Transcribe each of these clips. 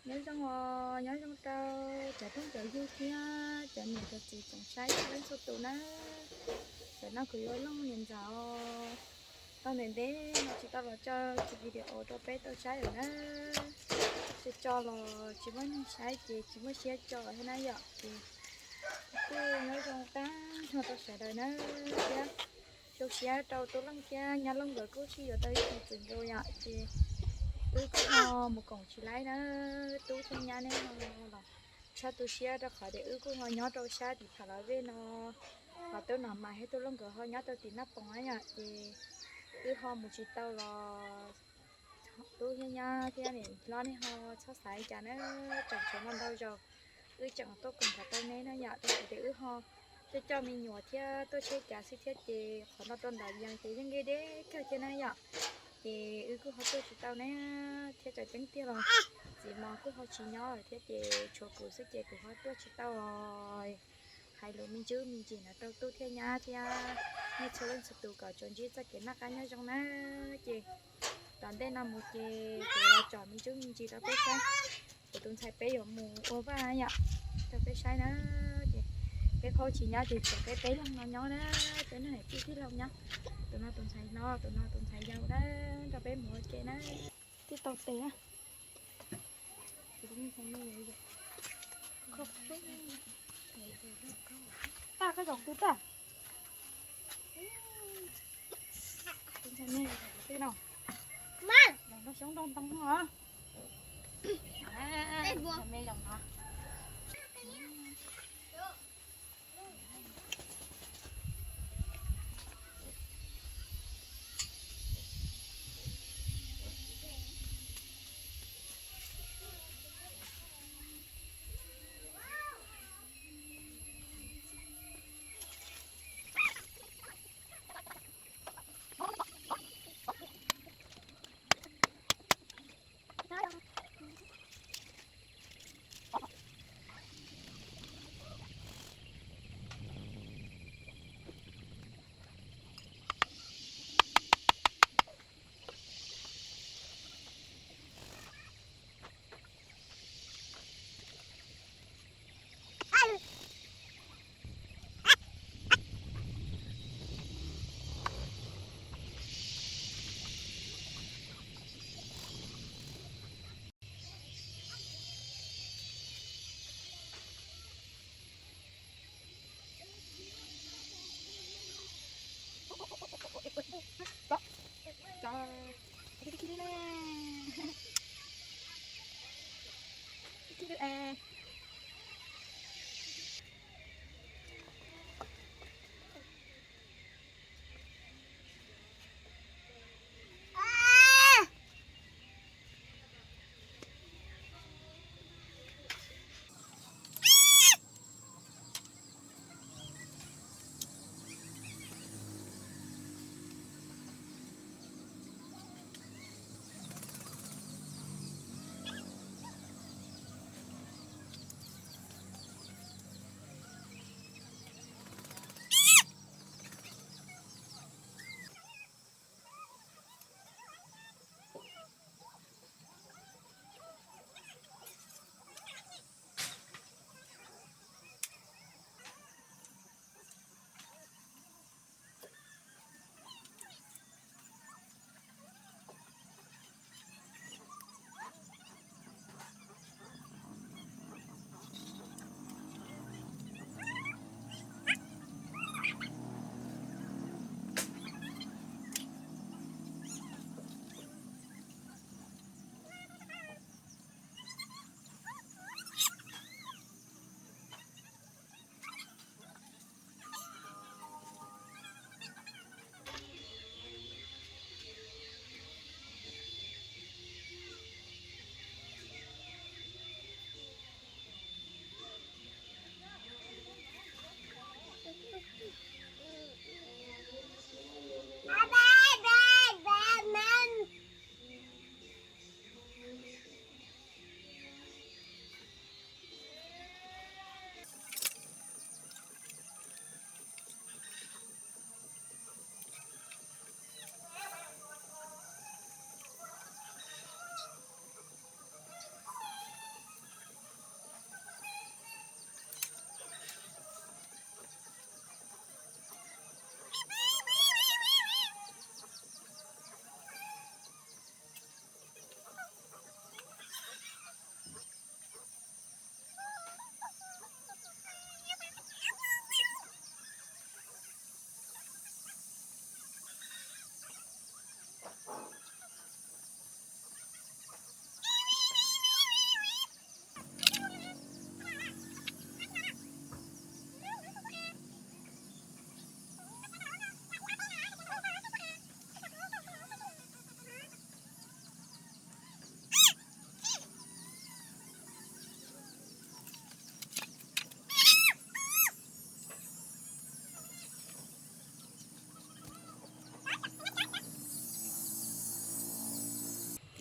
Nyob zoo os, nyob zoo rau cov phooj cov ywg thiab cov niam cov txiv tsoom saib txhua leej txhua tus na. Tam no kuv yuav looj niam ntxawm os. Tau ntev ntev no tsis tau los tso video rau peb tau saib lawm na. Tsis tso los tsis muaj neeg saib ces tsis muaj siab tso thiab na yom. Ces kuj nyob zoo tag nrho rau sawv daws na, thiab zoo siab rau tub Looj thiab nyab Looj nkawd kuj sib yuav tau ib tug txiv nkaus yom. Ces wb kuj ho mus koom tsis laib na, tub thiab nyab neb ho los tshaj tu siab rau qhov tias wb kuj ho nyob rau sab tim Phav Las Vej no, ho tub Nom Mas thiab tub Looj nkawd ho nyob rau tim Naj Poos na yom. Ces wb ho mus tsis tau los tub thiab nyab thiab niam hlob nej ho txhob xav li cas na, tseem tshuav no ntau zaus wb tseem tuaj koom nrog rau neb na yom, rau qhov tias wb ho coj coj me nyuam thiab tuaj tsheb cav xwb thiab ces qhov no rau ntawm Yees ces yeej deb deb kawg thiab na yom. Ces wb kuj ho tuaj tsis tau na, thiab tseem ceeb tiag los txiv mos kuj ho tsis nyob lawm thiab ces tshuav kuv xwb ces kuv ho tuaj tsis tau os. Hais lus me ntsis me ntsis no rau tub thiab nyab thiab nej txhua leej txhua tus kom tsuas ntsib txoj kev noj qab nyob zoo na. Ces tom ntej no mus ces kuv los tsom me ntsis me ntsis rau peb saib, kuv tus ntxhais peb yuav mus ua vaj yom, rau peb saib na. Ces peb phauj tsis nyob ces tshuav peb peb leeg no nyob na, peb leeg niam tij tij laug nyob. Tus no tus ntxhais hlob, tus no tus ntxhais yau na, rau peb mus ua ke na. Twb tau tes na. Tag koj zaum twg tag? Twg no? Zaum no xyoob nroj ntoo no. Me zaum no.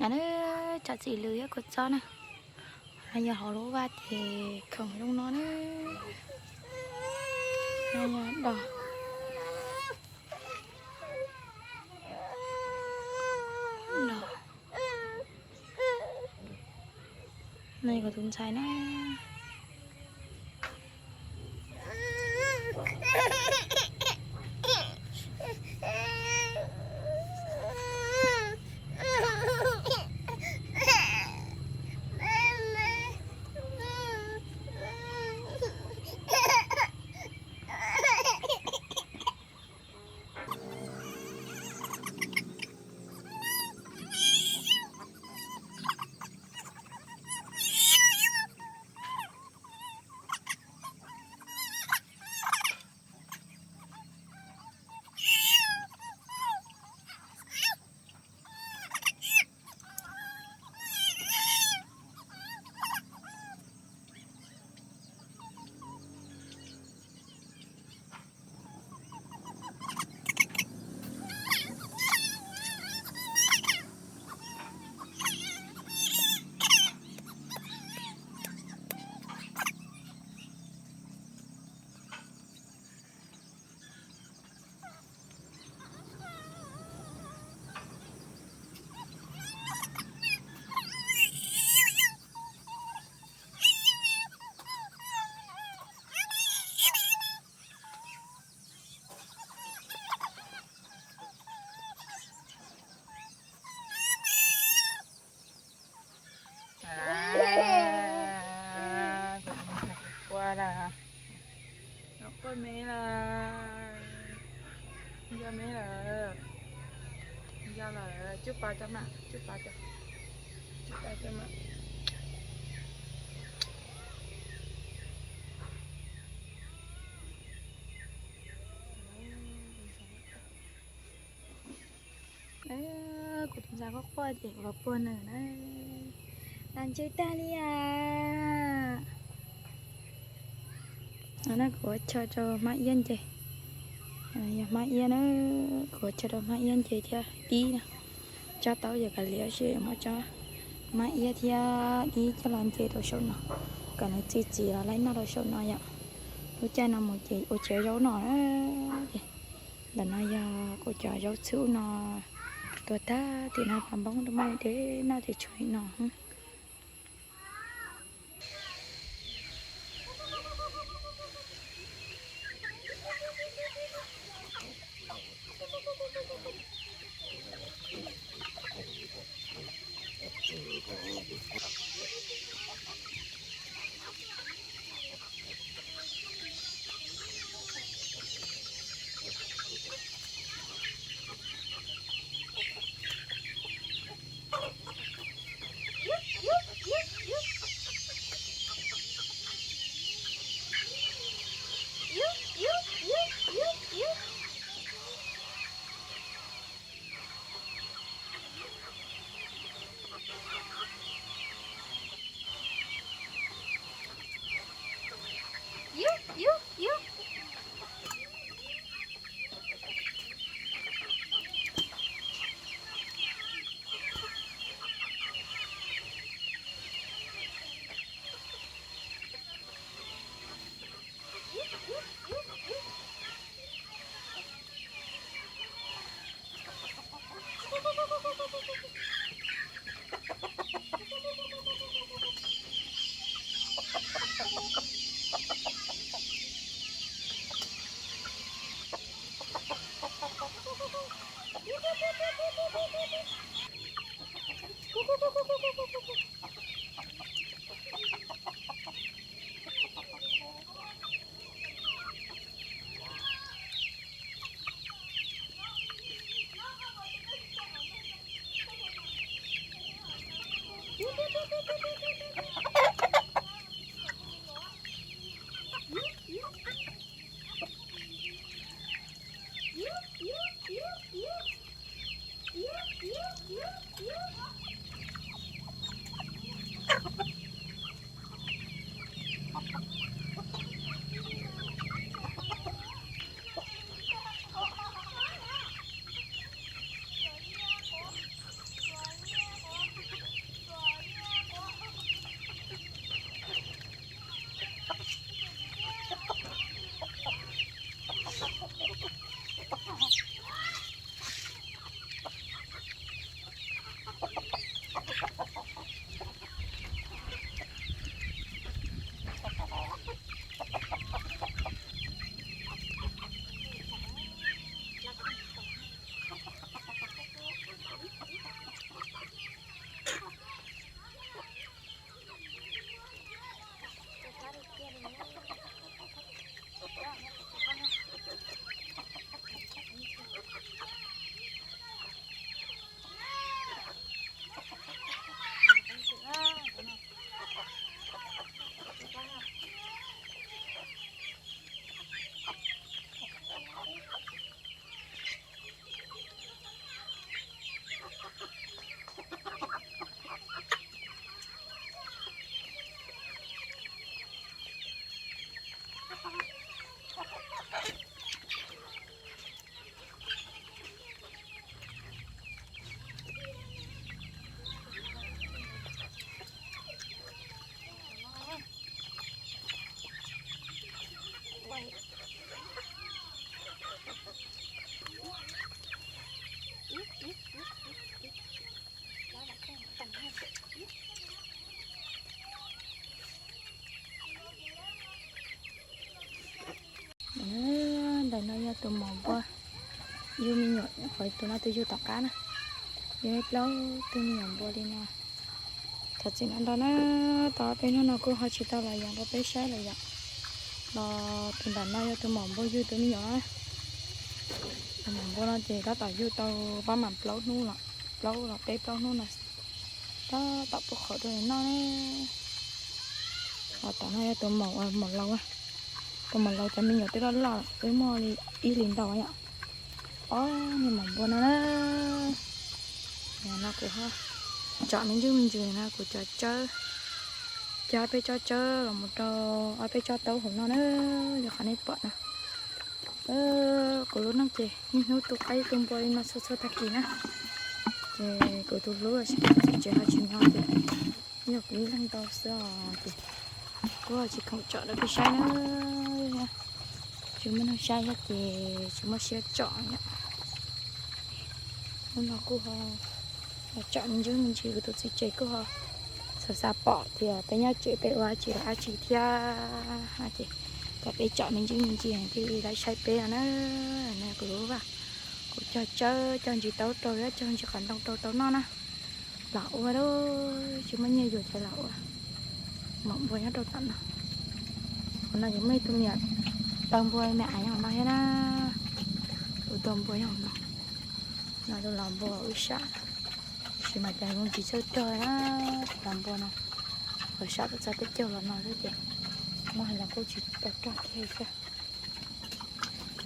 Nyob na, tsoom txiv lws thiab kua txob na, no yog hauv lub vaj ces khoom zoo no na, no yog dos, no yog kuv tus ntxhais na. Qua lawm, qua me lawm, nco me lawm, nco lawm, cub pas cov mam, cub pas cov, cub pas cov mam. Kuv tus ntxhais quaj quaj ces kuv los puag nws na. Nas ntse tag li as. No na kuv ua chaw rau hmab iab nce. Yog hmab iab na, kuv ua chaw rau hmab iab nce thiab dib na. Tsob taub yog kav liam tab sis muab tsob hmab iab thiab dib coj los nce rau saum no, kom nws txi txiv los laib noj rau saum no yom. Lub caij no mus ces ua tsis tau zaub noj na. Ces ntawm no yog kuv cov zaub txhwb no tuag tag tim no, pas npoob rau maj deb noj ces tshuav li no. Tus maum npua yug me nyuam, qhov tus no twb yug tom qab na. Yug plaub tug me nyuam npua li no. Thov txim ntau na, tau ob peb hnub no kuj ho tsis tau los yog rau peb saib lawm yom. Los tus ntawm no yog tus maum npua yug tus me nyuam na. Tus maum npua no ces tab tom yug tau pab mam plaub hnub los, plaub los peb plaub hnub no. Tab tom pub qhauv rau nws noj na. Los tom no yog tus maum, maum laus, tus maum laus cov me nyuam twb loj loj, twb muaj li ib hlis ntau yom. Ob niag maum npua no na. No kuv ho tsom me ntsis me ntsis no kuv cov tsawb, cog peb tsob tsawb los mus rau ob peb tsob taub hauv no na, li qhov nej pom no. Kuv lub neej ces niaj hnub tu qaib tu npua li no txhua txhua tag kis na. Ces kuv tus hlub tsis tsev ho tsis nyob ces yog kuv ib leeg tau xwb os ces kuv tsis khoom tsom rau peb saib na. Tsis muaj neeg saib thiab ces tsis muaj siab tsom yom. Hnub no kuj ho tsom me ntsis me ntsis, kuv tus txiv tsev kuj ho xav xav pom tias peb nyob tsev peb ua dab tsi los dab tsi thiab ces kom peb tsom me ntsis me ntsis thiaj li lawv saib peb no na. Kuv vaj, kuv cog tsawb cog ntsis taub rau thiab cog ntsis qhov ntoo rau tau noj na. Los ua lauj, tsis muaj nyiaj yuav ces los ua. Maum npua nyob rau tom no. Qhov no ces muaj ib tug me nyuam tau npua me aiv hauv no thiab na. Tus tau npua nyob hauv no. No tus los npua ib sab, tab sis mas cas zoo tsis txawj rog na. Tus los npua no, qhov sab txog peb caug los no xwb ces muab hais los kuj tsis tau rog kiag thiab.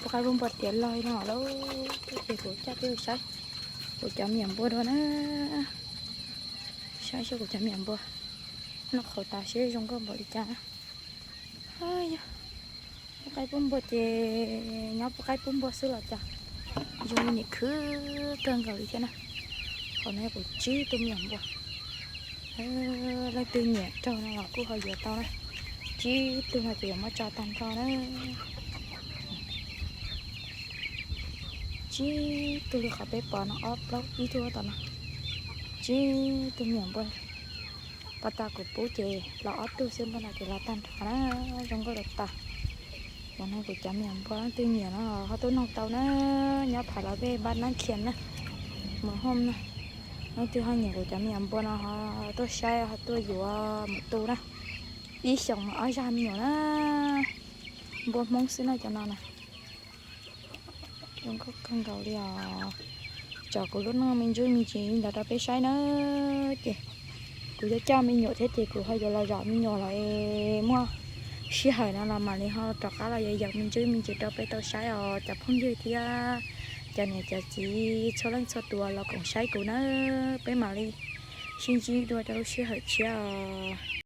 Pub qaib pub npua tiav log no lawm ces kuv coj peb saib kuv cov me nyuam npua dua na. Saib saib kuv cov me nyuam npua noj qhauv tas seb zoo nkauj npaum li cas na. Yog pub qaib pub npua ces nyob pub qaib pub npua xwb los cas zoo li nim khwv kawg nkaus li thiab na. Qhov no kuv tsib tug me nyuam npua. Leej twg nyiam raug no los kuj ho yuav tau na. Tsib tug no ces yuav muab tso tag nrho na. Tsib tug li qhov peb pom no, ob plaub ib tug tom no. Tsib tug me nyuam npua. Pas tas kuv pub ces los ob tug xwb, npaj no ces los tag nrho na, zoo nkauj tas tas. Cov no kuv cov me nyuam npua, leej twg nyiam no ho tuaj noog tau na, nyob Phav Las Vej npaj nab khias na, mus hom na. Leej twg ho nyiam kuv cov me nyuam npua no ho tuaj saib ho tuaj yuav mus tu na. Ib xyoos ob zaj me nyuam na, npua Hmoob xwb na cov no na. Zoo nkauj kawg nkaus li os. Tsom kuv lub neej me ntsis me ntsis ntawd rau peb saib na. Ces kuv yuav coj me nyuam thiab ces kuv ho yuav los zom me nyuam lawm, muaj sij hawm no los mam li ho rov qab los yog me ntsis me ntsis rau peb tau saib os cov phooj ywg thiab cov niam cov txiv txhua leej txhua tus los koom saib kuv na. Peb mam li sib ntsib dua rau lub sij hawm tshiab os.